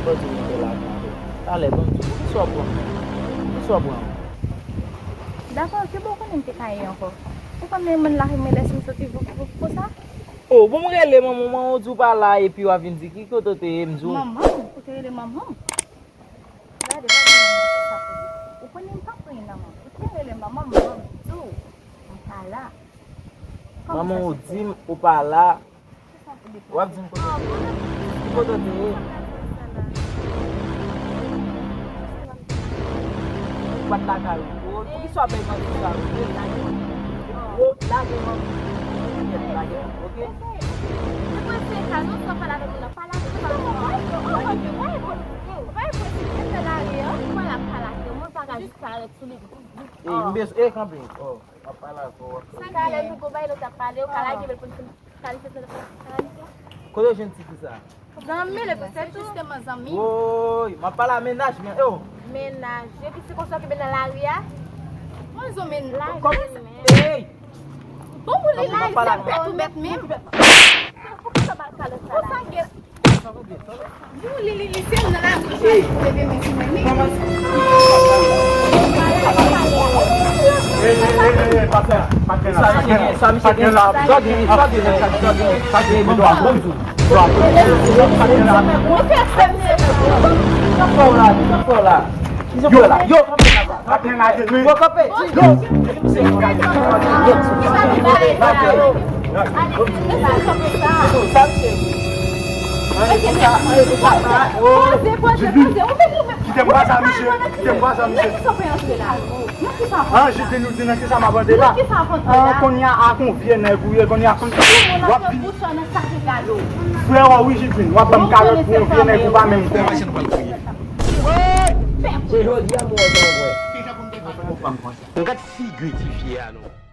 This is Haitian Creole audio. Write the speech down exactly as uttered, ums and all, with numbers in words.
Jodi m te la avè w. Talè, ban m di w, poukisa w pran m? Poukisa w pran m? Dakò, ki bò w konnen m te ka ye ankò? Ou konn men moun la renmen lè si m soti voup voup konsa? O, bon, m rele manman w, manman w di w pa la, epi w ap vin di ki kote w te ye, m di w. Manman m? Ou te rele manman m? Gade, gade manman m, se sa pou di. Ou konnen m p ap ranyen nan manman m. Ou te rele manman m, manman m di w m pa la. Manman w di m ou pa la. W ap di m kote w te ye. Ki kote w te ye? Ou pa t lakay ou. Poukisa w ap bay manti sa? Lage manman. Lage manman, oke? Ou pa eseye kal non, sa w pale avèk moun nan, pale avèk li. Ou pa reponn. Ou pa reponn. Ou pa reponn. Ou pa reponn. Ou pa reponn. Ou pa reponn. Ou pa reponn. Ou pa reponn. Ou pa reponn. E, m bezwen, e, kanpe. O, m ap pale avè w. Sa gen? Talè nou gon bagay nou t ap pale, ou ka lage men pou n fin kalifye telefòn. Kote w jwenn ti fi sa? Zanmi l, epi se tou. Jisteman zanmi. Woy, m ap pale a mennaj mwen, yo. Mennaj, epi se konsa w kenbe nan lari a? Mwen zo mennaj. Kòman sa? Ey! Bon, pou li la, li se bèt ou bèt menm. Pou sa gen. Bon, li, li, li se nan la bouch la, li leve men sou mwen, men. Ey, ey, ey, ey, ey, patnè, patnè la, patnè la, patnè la. Sa gen, sa gen, sa gen, sa gen, sa gen. Sa gen, bon, bon, bon. Ou fè fè m se. Sa fè w la, sa fè w la. Yo, yo, kanpe la. Yo, kanpe. Yo. Kite m pase a misye. Kite m pase a misye. An, Jidlin, ou di nan kisa m ap antre la? An, kounye a, ak yon vye nèg ou ye, kounye a, kounye a, w ap vin. Frè w, wi, Jidlin, w ap ban m kalòt pou yon vye nèg ou pa menm konnen. Se jodi a m wè w, mwen. M gad figi ti fi a, non.